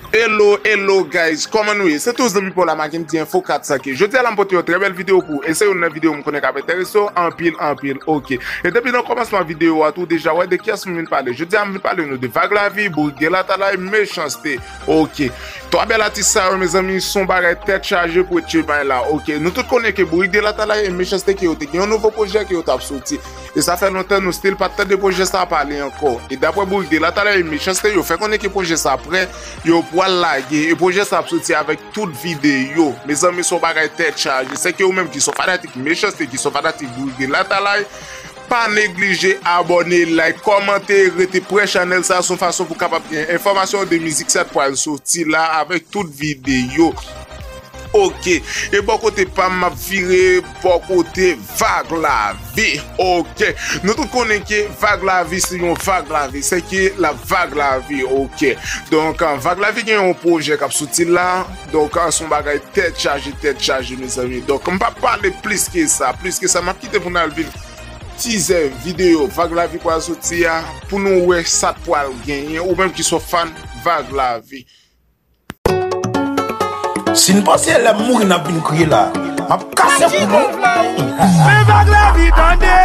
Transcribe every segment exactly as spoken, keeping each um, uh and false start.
Hello, hello guys, kòman nou ye? Se tou zanmi pa w la, Mackendy Info kat san ke. Jodi a la m pote yon trè bèl videyo pou ou, e se youn nan videyo m konnen k ap enterese w anpil, anpil, oke. E depi nan kòmansman videyo a tou, deja wè de kiyès m vin pale. Jodi a m vin pale nou de Vag Lavi, Bourik de Latalay, Mechanste, oke. Twa bèl atis sa yo, mezanmi, se yon bagay tèt chaje pou Etchemay la, oke. Nou tout konnen ke Bourik de Latalay e Mechanste ke yo te gen yon nouvo pwojè ke yo t ap soti. E sa fè lontan nou still pa t tande pwojè sa a pale ankò. E daprè Bourik de Latalay e Mechanste, yo fè konnen ke pwojè sa a prè, yo pral lage. E pwojè sa a ap soti avèk tout videyo. Mezanmi, se yon bagay tèt chaje. Sèke ou menm ki se yon fanatik Mechanste, ki se yon fanatik Bourik de Latalay, pa neglije abòne, like, kòmante, rete prè chanèl sa a, se yon fason pou w kapab gen enfòmasyon de mizik sa k pral soti la avèk tout videyo. Oke. E bò kote pa m, m ap vire bò kote Vag Lavi. Oke. Nou tout konnen ke Vag Lavi se yon Vag Lavi. Sèke l ap Vag Lavi. Oke. Donk, ah, Vag Lavi gen yon pwojè k ap soti la. Donk, ah, se yon bagay tèt chaje, tèt chaje, mezanmi. Donk, m p ap pale plis ke sa. Plis ke sa, m ap kite pou n al viv tizè videyo Vag Lavi pral soti a pou nou wè sa k pral genyen. Ou menm ki se yon fan Vag Lavi. Si n panse lè m mouri n ap vin kriye la, m ap kase kou nou. Men Vag Lavi tande.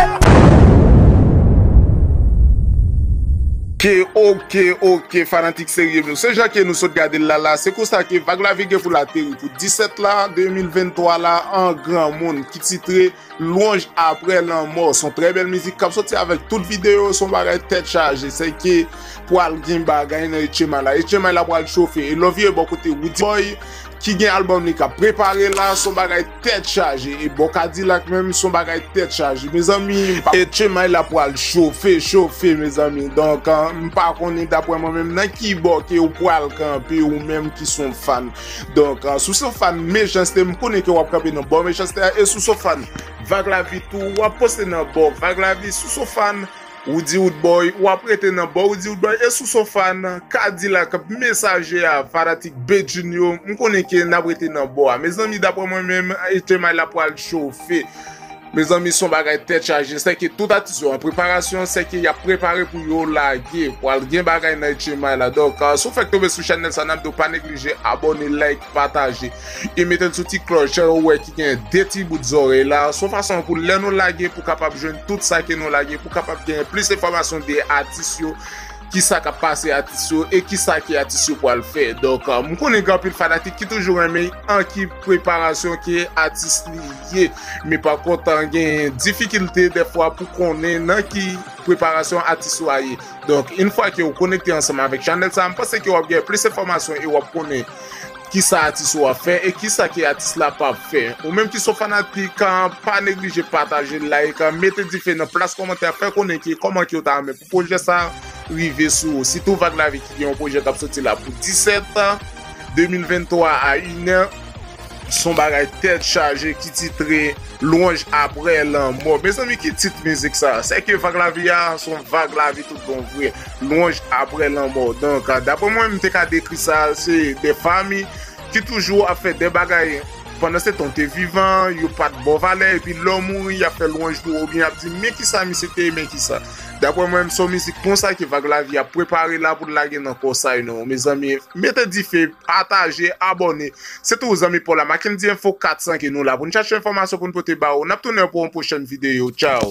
Oke, oke, oke, fanatik serye m yo. Se jan ke nou sot gade l la, la, se konsa ke Vag Lavi gen pou l ateri pou disèt la, de mil venntwa la, an granmoun, ki titre Lwanj Aprè Lanmò. Se yon trè bèl mizik k ap soti avèk tout videyo, se yon bagay tèt chaje. Sèke pral gen bagay nan Etchemay la. Etchemay la pral chofe. E lè w vire bò kote Roody Boy, ki gen albòm li k ap prepare la, se yon bagay tèt chaje. E bò Kadilak menm, se yon bagay tèt chaje. Mezanmi, m pa, Etchemay la pral chofe, chofe, mezanmi. Donk, ah, m pa konnen daprè mwen menm nan ki bò ke w pral kanpe, ou menm ki se yon fan. Donk, ah, si w se yon fan Mechanste, m konnen ke w ap kanpe nan bò Mechanste a, e si w se yon fan Vag Lavi tou, w ap poste nan bò Vag Lavi. Si w se yon fan Roody Roodboy, w ap rete nan bò Roody Roodboy. E si w se yon fan Kadilak, Mesaje a, fanatik Bedjine yo, m konnen ke n ap rete nan bò a. Mezanmi, daprè mwen menm, Etchemay la pral chofe. Mezanmi, se yon bagay tèt chaje. Sèke tout atis yo an preparasyon, sèke y ap prepare pou yo lage. Pral gen bagay nan Etchemay la. Donk, ah, si w fèk tonbe sou chanèl sa, n ap di w pa neglije abòne, like, pataje. E mete l sou ti klòch, ou wè ki gen de ti bout zòrèy la. Se yon fason pou lè nou lage, pou kapab jwenn tout sa ke nou lage, pou kapab gen plis enfòmasyon de atis yo, ki sa k ap pase atis yo, e ki sa ke atis yo pral fè. Donk, ah, m konnen gen anpil fanatik ki toujou renmen an ki preparasyon ke atis li ye. Men pa kont, ah, gen difikilte dèfwa pou konnen nan ki preparasyon atis ou a ye. Donk, yon fwa ke w konekte ansanm avèk chanèl sa, m panse ke w ap gen plis enfòmasyon e w ap konnen kisa atis ou ap fè e kisa ke atis la p ap fè. Ou menm ki se yon fanatik, ah, pa neglije pataje, like, ah, mete dife nan plas kòmantè, fè konnen ki kòman ke w ta renmen pou pwojè sa rive sou ou. Sitou Vag Lavi ki gen yon pwojè k ap soti la pou disèt, de mil venntwa a inè. Se yon bagay tèt chaje ki titre Lwanj Aprè Lanmò. Mezanmi, ki tit mizik sa? Sèke Vag Lavi a, se yon Vag Lavi tout bon vre. Lwanj Aprè Lanmò. Donk, daprè mwen, m te ka dekri sa, se de fanmi ki toujou ap fè de bagay. Pandan se tan w te vivan, yo pa t ba w valè, epi lè w mouri, y ap fè lwanj pou ou, oubyen y ap di, men kisa misye te ye, men kisa. Daprè mwen, se yon mizik konsa ke Vag Lavi ap prepare la pou l lage nan kò sa yo, non. Mezanmi, mete dife, pataje, abòne. Se tou zanmi pa w la, Mackendy Info kat san ke nou la pou n chache enfòmasyon pou n pote ba ou. N ap tounen pou yon pwochèn videyo. Tchaw.